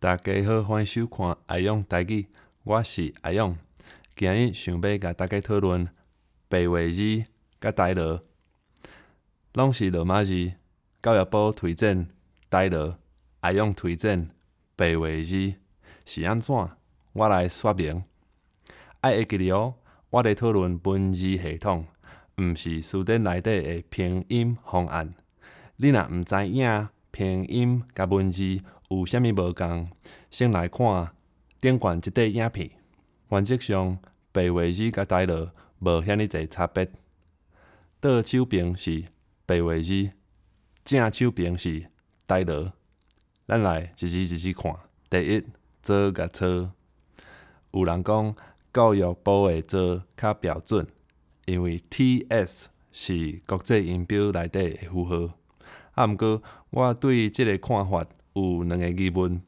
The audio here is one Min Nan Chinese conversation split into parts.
大家好，歡迎收看阿勇台語，我是阿勇。今日想欲共大家討論白話字佮台羅，攏是羅馬字。教育部推薦台羅，阿勇推薦白話字，是按怎？我來說明。愛會記得哦，我咧討論文字系統，毋是辭典內底的拼音方案。你若毋知影拼音佮文字有啥物無仝，先來看頂懸這塊影片。原則上，白話字佮台羅無遐爾濟差別。倒手爿是白話字，正手爿是台羅。咱來一字一字看。第一，做佮操。有人講教育部的做較標準，因為 TS 是國際音標內底的符號。啊，毋過我對這个看法有兩个疑問。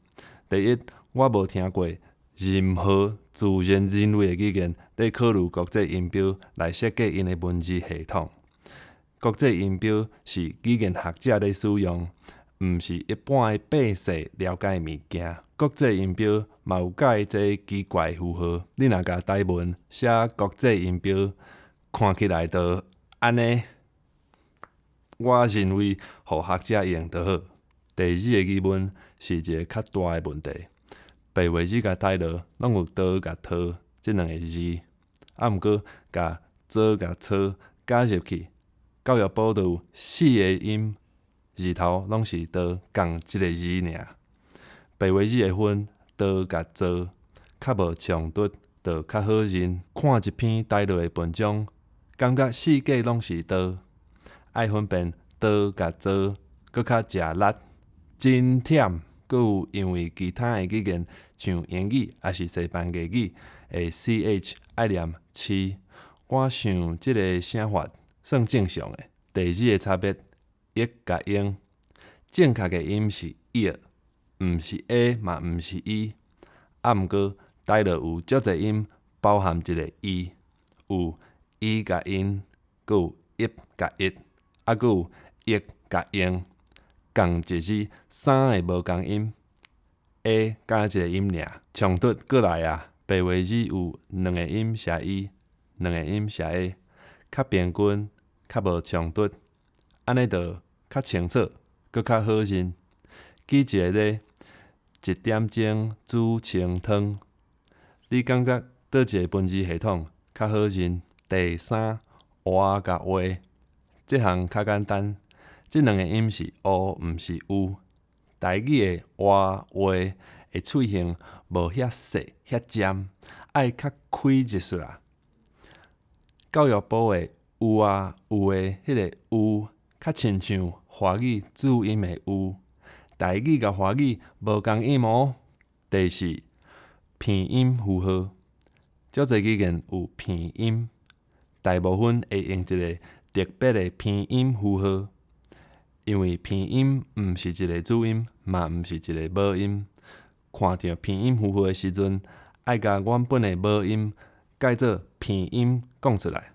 第一，我無聽過任何自然人類的語言咧考慮國際音標來設計𪜶的文字系統。國際音標是語言學者咧使用，毋是一般的百姓了解的物件。國際音標嘛有蓋濟奇怪的符號，你若共台文寫國際音標，看起來就按呢。我認為予學者用就好。第二个疑問是一个較大的問題。白話字佮台羅攏有多佮托這兩个字，啊，毋過共做佮操加入去，教育部就有四个音，字頭攏是多仝一个字爾。白話字會分多佮做，較無衝突，就較好認。看一篇台羅的文章，感覺四界攏是多，愛分辨多佮做，閣較食力，真忝。閣有因為其他的語言，像英語抑是西班牙語的 ch 愛念ㄑ，我想這个寫法算正常的。第二个差別，抑佮英，正確的音是抑，毋是 a 嘛毋是 e。啊，毋過台羅有足濟音包含一个 e，有伊佮𪜶，閣有邑佮一，啊，閣有役佮應，仝一字三个無仝音，a 加一个音爾，衝突閣來啊！白話字有兩个音寫 e，兩个音寫 a，較平均，較無衝突，按呢就較清楚，閣較好認。舉一个例，一點鐘煮清湯，你感覺佗一个文字系統較好認？第三，活佮話，這項較簡單，這兩个音是烏，毋是有。台語的活話的喙型無遐細遐尖，愛較開一絲仔。教育部的有啊有的彼个有，較親像華語注音的有。台語佮華語無仝音哦。第四，鼻音符號，足濟語言有鼻音，大部分會用一个特別的鼻音符號，因為鼻音毋是一个主音，嘛毋是一个母音。看著鼻音符號的時陣，愛共原本的母音改做鼻音講出來。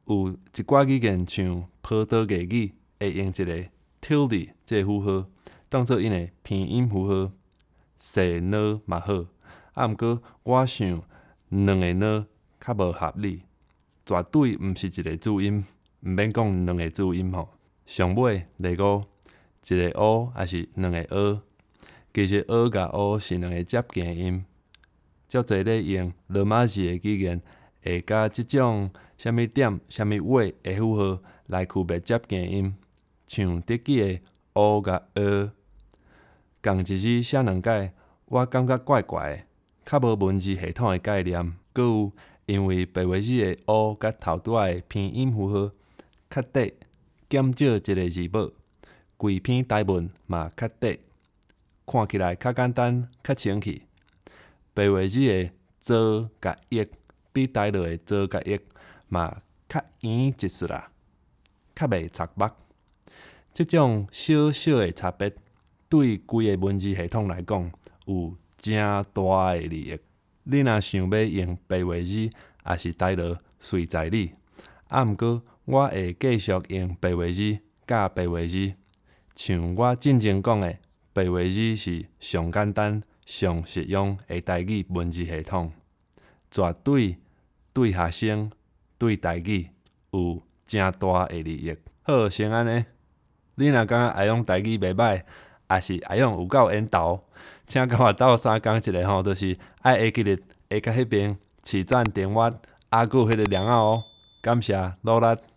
有一寡語言像葡萄牙語，會用一个 tilde 這个符號當做𪜶的鼻音符號，踅呢嘛好。啊，毋過我想兩个呢較無合理，絕對毋是一个主音，毋免講兩个主音吼。上尾第五，一个烏抑是兩个阿？其實阿佮烏是兩个接近的音，足濟咧用羅馬字的語言會共這種啥物點、啥物尾的符號來區別接近的音，像德語的 o 佮 ö，仝一字寫兩擺，我感覺怪怪的，較無文字系統的概念。閣有因為白話字的烏佮頭拄仔的鼻音符號較短，減少一个字母，規篇台文嘛較短，看起來較簡單、較清氣。白話字的做佮役比台羅的做佮役嘛較圓一絲仔，較袂插目。這種小小的差別，對規个文字系統來講有誠大的利益。你若想欲用白話字，抑是台羅，隨在你。啊，毋過我會繼續用白話字佮白話字，像我進前講的，白話字是上簡單、上實用的台語文字系統，絕對對學生、對台語有誠大的利益。好，先按呢。你若感覺阿勇台語袂䆀，抑是阿勇有夠緣投，請共我鬥相共一下吼，就是愛會記得會共彼爿揤讚訂閱，猶閣有彼个鈴仔哦。感謝努力。